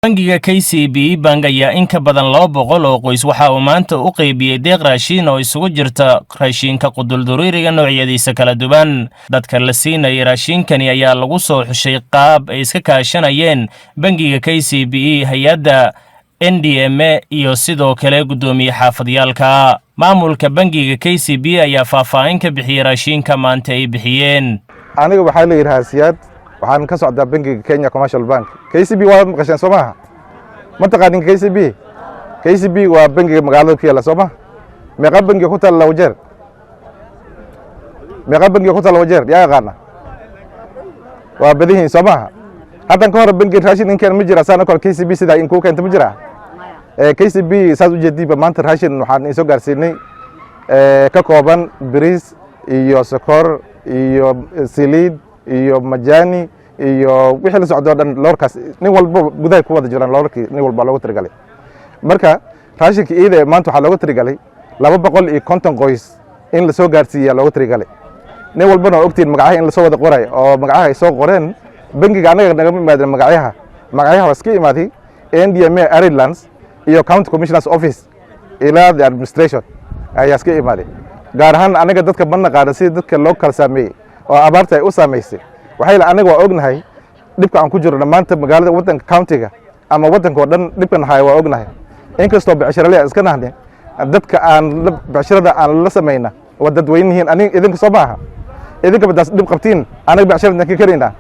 Bangiga KCB Bank ayaa in ka badan 200 oo qoys waxa uu maanta u qaybiyey deeq raashiin oo isugu jirta raashiinka qutulduriiriga noocyadiisa kala duwan. Dadka la siinayay raashiinkani ayaa lagu soo xushay qaab ay iska kaashanayeen bangiga KCB, hay-adda NDMA iyo sidoo kale guddoomiye xaafadyaalka. Maamulka bangiga KCB ayaa faahfaahin ka bixiyey raashiinka maanta ay bixiyeen. Aniga waxaa la yidhahaa Siyaad, waxaan ka socdaa bangiga Kenya Commercial Bank. KCB waad maqasheen, soo maaha? Ma taqaanin KCB? KCB waa bangiga magaalada ku yaalla, soo ma? Meeqa bangiga ku taalla Wajeer? Meeqa bangiga ku taalla Wajeer yaa yaqaana? Waa badihiin, soo maaha? Haddan ka hor bangi raashin inkeen ma jira saana kale KCB sidaa in kuu keenta ma jira. KCB saas ujeediiba maanta raashin waxaan isoo gaarsiinay ka kooban bariis iyo sokor iyo saliid iyo majani iyo wixii la socdo o dhan. Loorkaas nin walba gudahay ku wada jiraan, loorkii nin walba loogu tirigalay. Marka raashinka iida maanta waxaa loogu tirigalay 250 qoys in lasoo gaarsiiya loogu tirigalay. Nin walbana waa ogtihiin magacyaha in lasoo wada qoray oo magacaha ay soo qoreen bangiga. Annaga nagama imaadin magacyaha, magacyaha waa iska imaaday NDMA Aridlands iyo County Commissioners Office ilaa the administration ayaa iska imaaday. Gaar ahaan anaga dadka ma naqaana sida dadka loo kala saameeyey oo abaarta ay u saamaysay. Waxay la anaga waa ognahay dhibka aan ku jirno maanta magaalada, waddanka, county-ga ama waddanka oo dhan dhibkan haya waa ognahay. Inkastoo becshirale aan iska nahne, dadka aan becshirada aan la samayna waa dadweynihiin anig idinka, soo maaha? Idinka badaas dhib qabtiin, anaga becshirada ka karaynaa.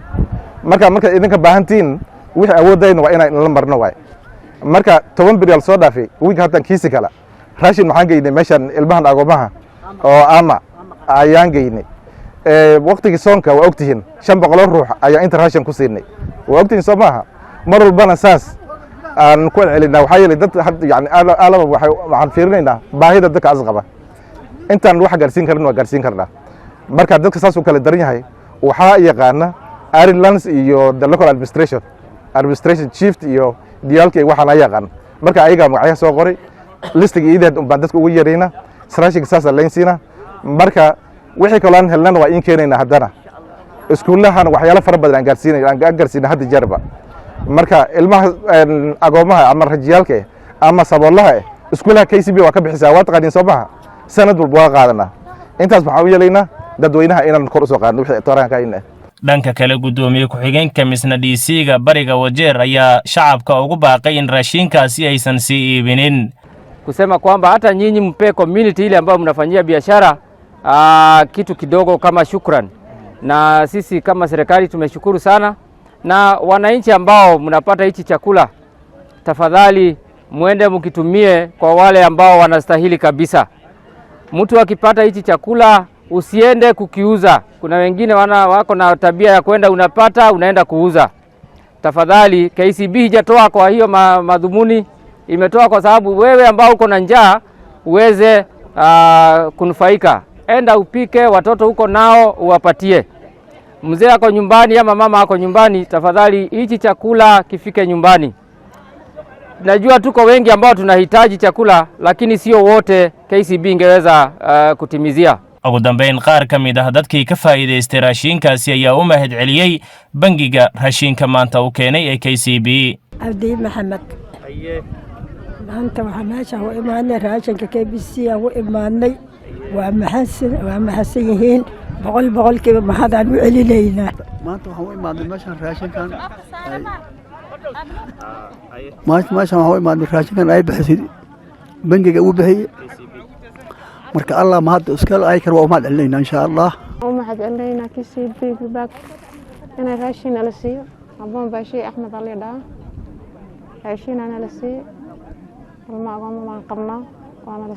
Marka idinka baahantiin wixii awoodayna waa inaan la marno waay. Marka 10 beriyaal soo dhaafay wiinka haddaan kiisi kala raashin waxaan geynay meeshan ilmahan agoomaha oo ama ayaan geynay. Waktigii soonka waa ogtihiin, 500 ruux ayaa inta raashin ku siinay, waa ogtihiin, soo maaha? Mar walbana saas aan ku celcelinaa. Waxaa yeelay dad yani alaba waxaan fiirinaynaa baahida dadka as qaba. Intaan wax gaarsiin karin waa gaarsiin karnaa. Marka dadka saas u kala daran yahay waxaa yaqaana Aridlands iyo the local administration chief iyo diyaalka waxaan yaqaan. Marka ayagaa magacyaha soo qoray listiga iideed un baan dadka ugu yeerayna, raashinka saasaa layn siina. Marka wixii kaloo aan helnana waa iin keenayna. Haddana iskuullahan waxyaalo fara badan aan gaarsiinay, aan gaarsiina hadda jeerba. Marka ilmaha agoomaha ama rajiyaalka eh ama saboolaha eh, iskuulaha KCB waa ka bixisaa, waa taqaaniin, soo maha? Sanad walba waa qaadanaa. Intaas waxaan u yeelaynaa dadweynaha inaan kor usoo qaadno wixii tooraanka ayna. Dhanka kale, guddoomiye ku-xigeenka misna DC-ga bariga Wajeer ayaa shacabka ugu baaqay in raashinkaasi aysan sii iibinin. Kusema kwamba hata nyinyi mpe community ile ambayo mnafanyia biashara kitu kidogo kama shukran, na sisi kama serikali tumeshukuru sana, na wananchi ambao mnapata hichi chakula, tafadhali mwende mkitumie kwa wale ambao wanastahili kabisa. Mtu akipata hichi chakula usiende kukiuza. Kuna wengine wako na tabia ya kwenda, unapata unaenda kuuza. Tafadhali, KCB hijatoa kwa hiyo madhumuni, imetoa kwa sababu wewe ambao uko na njaa uweze kunufaika. Enda upike, watoto huko nao uwapatie. Mzee ako nyumbani ama mama ako nyumbani, tafadhali hichi chakula kifike nyumbani. Najua tuko wengi ambao tunahitaji chakula, lakini sio wote KCB ingeweza kutimizia. Ugu dambeyn, qaar ka mid ah dadkii ka faa'iidaystay raashiinkaasi ayaa u mahad celiyey bangiga raashiinka maanta u keenay ee KCB. Cabdi Maxamed. Maanta waxaa meesha u imaanay raashinka KBC aan u imaanay. Waa mahadsan yihiin, 100%-kiiba mahadaan u celinaynaa. Maanta waxaan u imaadnay meeshan raashinkan maanta meeshan waxaan u imaadnay raashinkan ay bixisay bangiga uu bixiyey. Marka Allah mahadda iskale, aykan waa u mahad celinaynaa, insha Allah. U mahad celinaynaa KCB Bank inay raashin nala siiyo. Aboon Baashiye Axmed ali dhaha, raashinaa nala siiyo. Ilma agooma baan qabnaa, waa nala.